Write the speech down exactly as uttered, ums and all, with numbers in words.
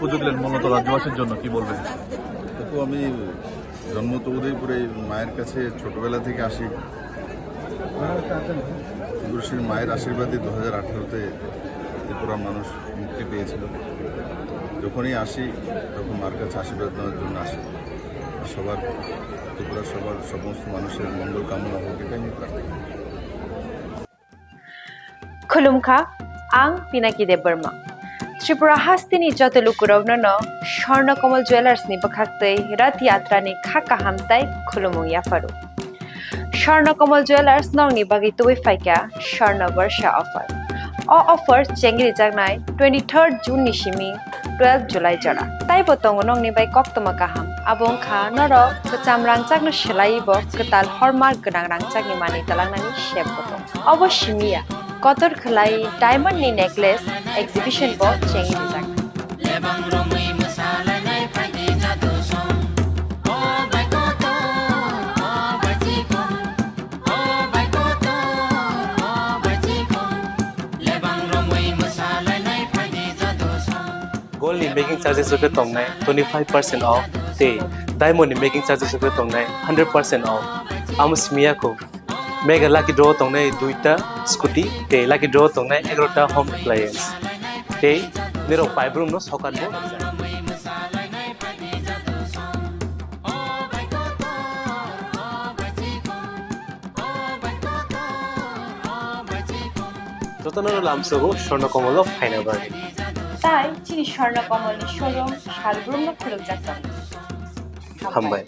পুজো দিলেন মূলত রাজ্যবাসীর জন্য, কি বলবেন? দেখো, আমি জন্ম তো উদয়পুরে, মায়ের কাছে ছোটবেলা থেকে আসি। ত্রিপুরেশ্বরী মায়ের আশীর্বাদে দু হাজার আঠারোতে ত্রিপুরা মানুষ মুক্তি পেয়েছিল। যখনই আসি, তখন মার কাছে আশীর্বাদ নেওয়ার জন্য আসি। আর সবার, ত্রিপুরা সবার সমস্ত মানুষের মঙ্গল কামনা হোক, এটাই আমি প্রার্থনা করি। Khulumkha, ang Pinaki Debbarma. Tripura hasteni joto lukurokno no Swarna Kamal Jewellers ni bwkhaktwi Rath Yatra ni kha kaham tai khulumung yapharu. Swarna Kamal Jewellers nokni bagwi tubui phaikha Swarna Barsha offer. O offer chengrijaknai twenty-third June ni simi twelve July jora. Taibo tongo nokni bai koktwma kaham. Abo wngkha norok kwcham rangchakno swlaiwi bo kwtal horma gwnang rangchakni manwi twlangnani sep bo tongo. Obo simi ya, kotor khwlai diamond ni necklace exhibition bo chengwi rijak. Lebang romwi mwsalainai phaidi jadu song. O bai kotor, o bai chikon. O bai kotor, o bai chikon. Lebang romwi mwsalainai phaidi jadu song. Gold ni making charges rok khe tongnai twenty five percent off, tei diamond ni making charges rok khe tongnai hundred percent off. Amo simi ya kho. Mega lucky draw tongnai duita scooty, tei lucky draw tongnai egarota home appliance. Tei nirok paibrum no sokat bo. Jotono lamsogo Swarna Kamal o phaina bagwi. Tai chini Swarna Kamal ni showroom salbrum no khulukjak tongo. Hambai.